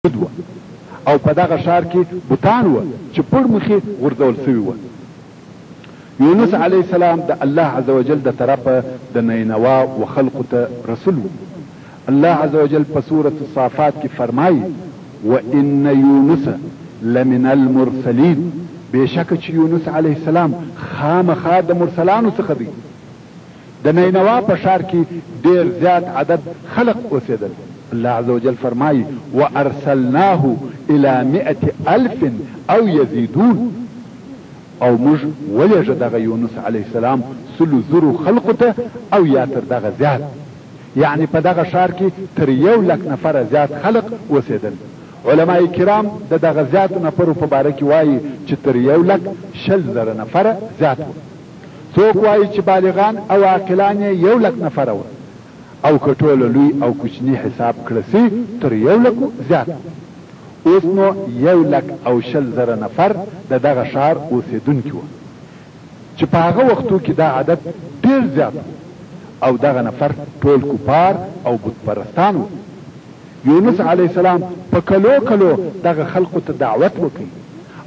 وه او په دغه ښار کې بتان وه چې پړ مخي غورځول شوي وه. یونس علیه السلام د الله عزوجل د طرفه د نینوا و خلقو ته رسول وو. الله عزوجل په سورة الصافات کې فرمايي، وان یونس لمن المرسلین، بېشکه چې یونس علیه السلام خامخا د مرسلانو څخه دی. د نینوا په ښار کې ډېر زیات عدد خلق اوسېدل، الله عزوجل فرمايي، وارسلناه الی مئة الف او یزیدون، او موږ ولېږه دغه یونس علیه السلام سلو زرو خلقو ته او یا تر دغه زیات، یعنې په دغه ښار کې تر یو لک نفره زیات خلق اوسېدل، علماء کرام د دغه زیاتو نفرو په باره کې وايي چې تر یو لک 20 زره نفره زیات وه. څوک وايي چې بالغان او عاقلان یې یو لک نفره وه او که ټوله لوی او کوچني حساب کړه سي تر یو لکو زیات وه. اوس نو یو لک او 20 زره نفر د دغه ښار اوسېدونکي وه چې په هغه وختو کې دا عدد ډېر زیات وو او دغه نفر ټول کفار او بت پرستان وه. یونس علیه السلام په کلو کلو دغه خلقو ته دعوت وکړ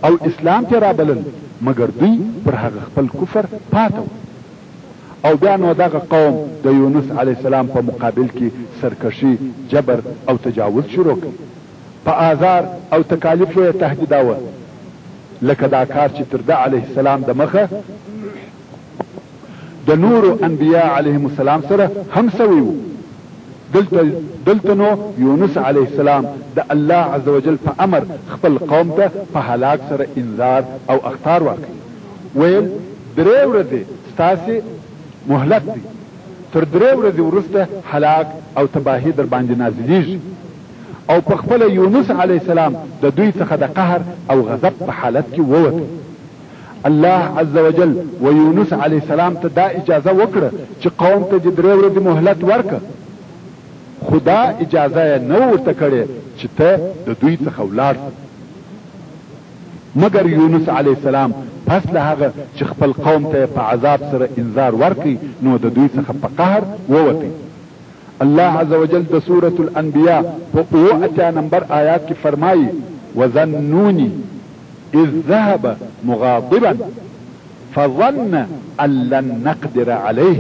او اسلام ته رابلل مګر دوی پر هغه خپل کفر پاته وو او بیا نو دغه قوم د یونس علیه السلام په مقابل کې سرکشي، جبر او تجاوز شروع کړ، په آزار او تکالیفو یې تهدیداوه لکه دا کار چې تر ده علیه السلام د مخه د نورو انبیاء علیهم السلام سره هم سوی وو. دلته نو یونس علیه السلام د الله عزوجل په امر خپل قوم ته په هلاک سره انذار او اخطار ورکړ، ویل درې ورځې ستاسې مهلت دی، تر درې ورځې وروسته هلاک او تباهي درباندې نازلیږي. او په خپله یونس علیه السلام د دوی څخه د قهر او غضب په حالت کې ووت. الله عزوجل و یونس علیه السلام ته دا اجازه وکړه چې قوم ته دې درې ورځې مهلت ورکړه، خو دا اجازه یې نه وه ورته کړې چې ته د دوی څخه ولاړ شه. مګر یونس علیه السلام پس له هغه چې خپل قوم ته یې په عذاب سره انذار ورکړ نو د دوی څخه په قهر ووت. الله عزوجل د سورة الانبیاء په 87 نمبر آیات کې فرمایي، وذالنون اذ ذهب مغاضبا فظن ان لن نقدر عليه،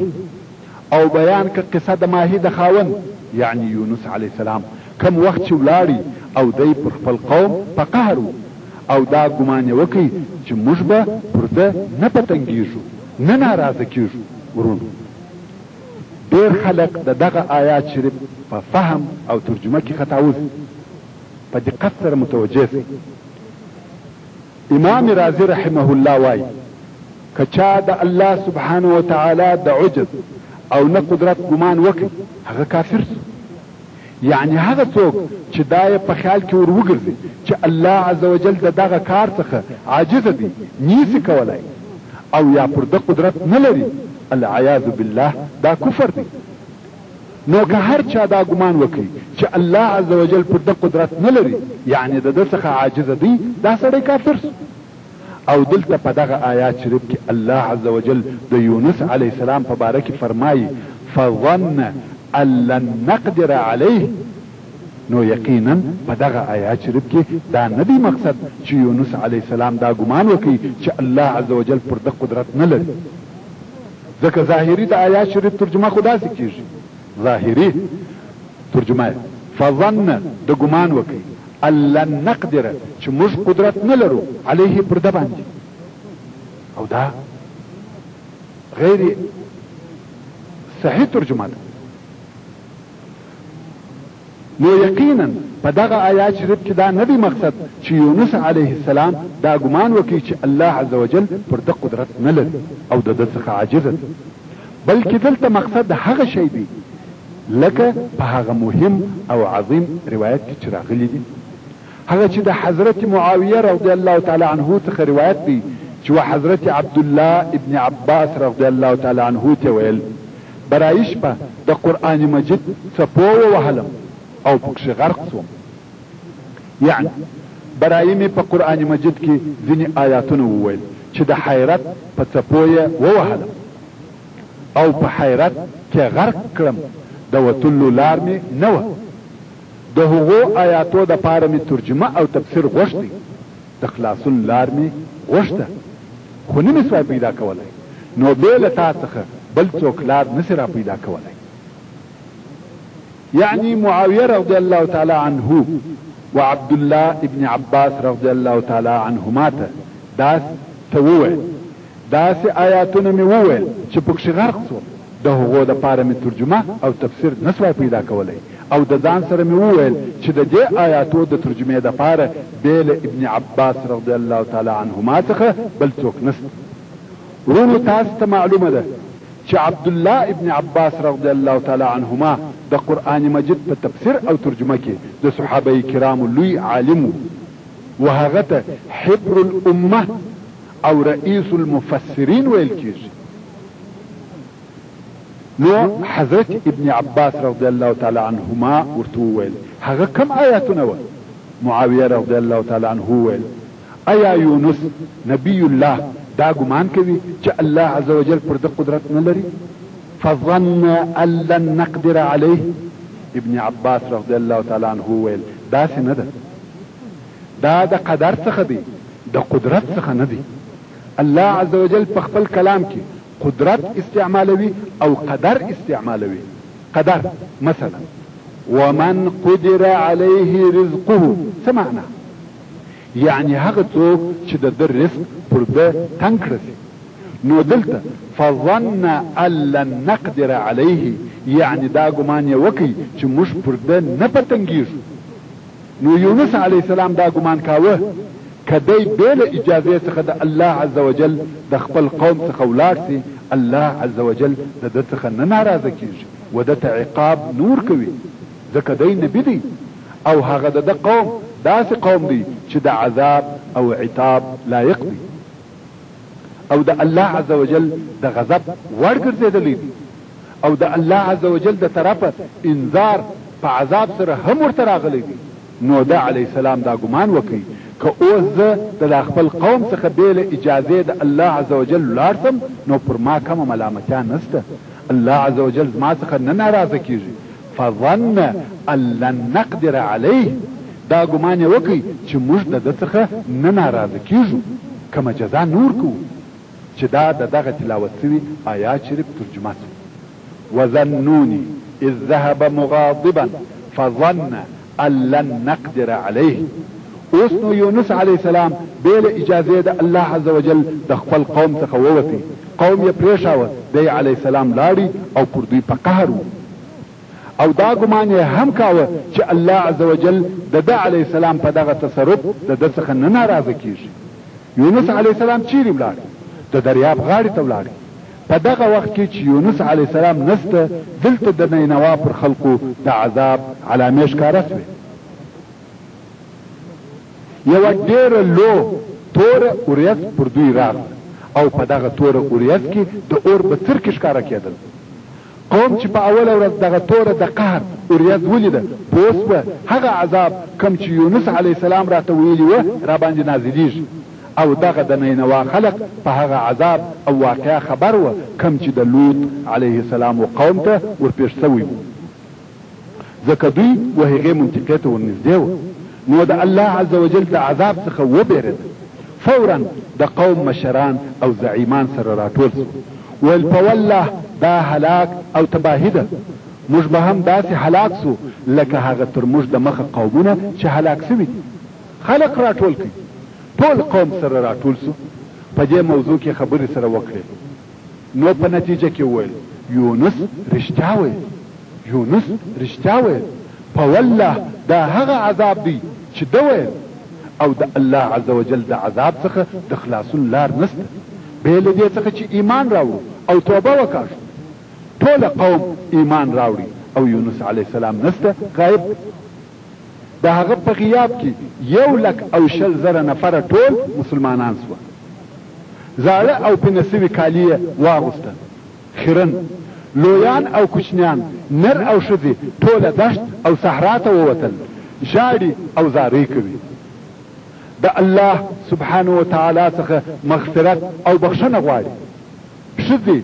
او بیان که قصه د ماهي د خاوند یعنی یونس علیه السلام کوم وخت چې ولاړی او دی پر خپل قوم په قهر وو او دا ګمان یې وکړ چې موږ به پر ده نه په تنګیږو نه ناراضه کیږو. وروڼو! ډیر خلق د دغه آیات شریف په فهم او ترجمه کې خطاوځي. په دقت سره متوجه شئ. امام رازي رحمه الله وايي، که چا د الله سبحانه وتعالی د عجز او نه قدرت ګمان وکړ هغه کافر شو. یعنې هغه څوک چې دا یې په خیال کې ور وګرځي چې الله عزوجل د دغه کار څخه عاجز دی، نیسي کولای او یا پر ده قدرت نه لري، العیاذ بالله دا کفر دی. نو که هر چا دا ګمان وکړي چې الله عزوجل پر ده قدرت نه لري یعنې د ده څخه عاجز دی، دا سړی کافر شو. او دلته په دغه آیات شریف کې الله عزوجل د یونس علیه السلام په باره کې فرمایي، فظن ان لن نقدر علیه، نو یقینا په دغه آیات شریف کې دا نه دی مقصد چې یونس علیه السلام دا ګمان وکړي چې الله عزوجل پر ده قدرت نه لري، ځکه ظاهري د آیات شریف ترجمه خو داسې کیږي، ظاهري ترجمه یې فظن د ګمان وکړي ان لن نقدر چې موږ قدرت نه لرو علیه پر ده باندې، او دا غیر صحیح ترجمه ده. نو یقینا په دغه آیات شریف کې دا نه دی مقصد چې یونس علیه السلام دا ګمان وکړي چې الله عزوجل پر ده قدرت نه لري او د ده څخه عاجز دی، بلکې دلته مقصد هغه شی دی لکه په هغه مهم او عظیم روایت کې چې راغلي دي، هغه چې د حضرت معاویه رضی الله تعالی عنه څخه روایت دی چې و حضرت عبدالله ابن عباس رضی الله تعالی عنه ته ویل، برایي شپه د قرآن مجید څپو ووهلم او پکښې غرق سوم. یعنې برایي مې په قرآن مجید کې ځینې آیاتونه وویل چې د حیرت په څپو یې ووهلم او په حیرت کې غرق کړم، د وتلو لار مې نه وه. د هغو آیاتو د پاره مې ترجمه او تفسیر غوښتی، د خلاصون لار مې غوښته، خو نه مې سوای پیدا کولای، نو بې له تا څخه بل څوک لار نه سي راپیدا کولای. یعنی معاویه رضی الله تعالی عنه و عبدالله ابن عباس رضی الله تعالی عنهما ته داس څه وویل، داسې آیاتونه مې وویل چې پکښې غرق سوم، د هغو د پاره مې ترجمه او تفسیر نه سوای پیدا کولای او د ځان سره مې وویل چې د دې آیاتو د ترجمې د پاره بې له ابن عباس رضی الله تعالی عنهما څخه بل څوک نسته. وروڼو تاسې ته معلومه ده چې عبدالله ابن عباس رضی الله تعالی عنهما د قرآن مجید په تفسیر او ترجمه کې د صحابه کرامو لوی عالم وو و هغه ته حبر الامه او رئیس المفسرین ویل کیږي. نو حضرت ابن عباس رضی الله تعالی عنهما ورته وویل، هغه کوم آیاتونه وه؟ معاویه رضی الله تعالی عنه وویل، ایا یونس نبی الله دا ګمان کوي چې الله عزوجل پر ده قدرت نه لري؟ فظن ان لن نقدر علیه. ابن عباس رضی الله تعالی عنه وویل، داسې نه ده، دا د قدر څخه دی، د قدرت څخه نه دی. الله عزوجل په خپل کلام کې قدرت استعمالوي او قدر استعمالوي. قدر مثلا ومن قدر علیه رزقه، څه معنا؟ یعنی هغه څوک چې د ده رزق پر ده تنګ کړه سي. نو دلته فظن ان لن نقدر علیه، یعنی دا ګمان یې وکړ چې موږ پر ده نه په تنګیږو. نو یونس علیه السلام دا ګمان کاوه که دی بې له اجازې څخه د الله عزوجل د خپل قوم څخه ولاړ سي، الله عزوجل د ده څخه نه ناراضه کیږي و ده ته عقاب نه ورکوي، ځکه دی نبي دی او هغه د ده قوم داسې قوم دی چې د عذاب او عتاب لایق دی او د الله عزوجل د غضب وړ ګرځېدلی دی او د الله عزوجل د طرفه انذار په عذاب سره هم ورته راغلی دی. نو ده علیه السلام دا ګمان وکړ که اوس زه د دا خپل قوم څخه بې له اجازې د الله عزوجل ولاړ سم نو پر ما کومه ملامتیا نسته، الله عزوجل زما څخه نه ناراضه کیږي. فظن ان لن نقدر علیه، دا ګمان یې وکړ چې موږ د ده څخه نه ناراضه کیږو، کومه جزا نه ورکوو، چې دا د دغه تلاوت سوي آیات شریف ترجمه سوه. وذا النون اذ ذهب مغاضبا فظن ان لن نقدر علیه. اوس نو یونس علیه السلام بې له اجازې د الله عزوجل د خپل قوم څخه ووتی، قوم یې پرېښاوه، دی علیه السلام لاړی او پر دوی په قهر وو او دا ګمان یې هم کاوه چې الله عزوجل د ده علیه السلام په دغه تصرف د ده څخه نه ناراضه کیږي. یونس علیه السلام چیرې ولاړ؟ د دریاب غاړې ته ولاړ. په دغه وخت کې چې یونس علیه السلام نسته، دلته د نینوا پر خلقو د عذاب علامې ښکاره سوې. یوه ډېره لو توره اوریځ پر دوی راغله او په دغه توره اوریځ کې د اور بڅرکي ښکاره کېدل. قوم چې په اوله ورځ دغه توره د قهر اوریځ ولیده، پوه سوه هغه عذاب کوم چې یونس علیه السلام راته ویلي وه راباندې نازلیږي او دغه د نینوا خلق په هغه عذاب او واقعه خبر وه کوم چې د لوط علیه السلام و قوم ته ورپېښ سوی وو. ځکه دوی و هغې منطقې ته ورنږدې وه نو د الله عزوجل د عذاب څخه وبېرېدل. فوراً د قوم مشران او زعیمان سره راټول سول، ویل په والله دا هلاک او تباهي ده، موږ به هم داسې هلاک سو لکه هغه تر موږ د مخه قومونه چې هلاک سوي دي. خلق راټول کړئ. ټول قوم سره راټول سو، په دې موضوع کې خبرې سره وکړې، نو په نتیجه کې وویل، یونس رښتیا ویل، یونس رښتیا ویل، په والله دا هغه عذاب دی چې ده ویل او د الله عزوجل د عذاب څخه د خلاصون لار نسته بې له دې څخه چې ایمان راوړو او توبه وکاږو. ټوله قوم ایمان راوړي او یونس علیه السلام نسته، غایب دی. د هغه په غیاب کې 1,20,000 نفره ټول مسلمانان سوه. زاړه او پینه سوي کالي یې واغوسته. خیرن، لویان او کوچنیان، نر او ښځې ټوله دښت او صحرا ته ووتل، ژاړي او زارۍ کوي. د الله سبحانه وتعالی څخه مغفرت او بخښنه غواړي. ښځې.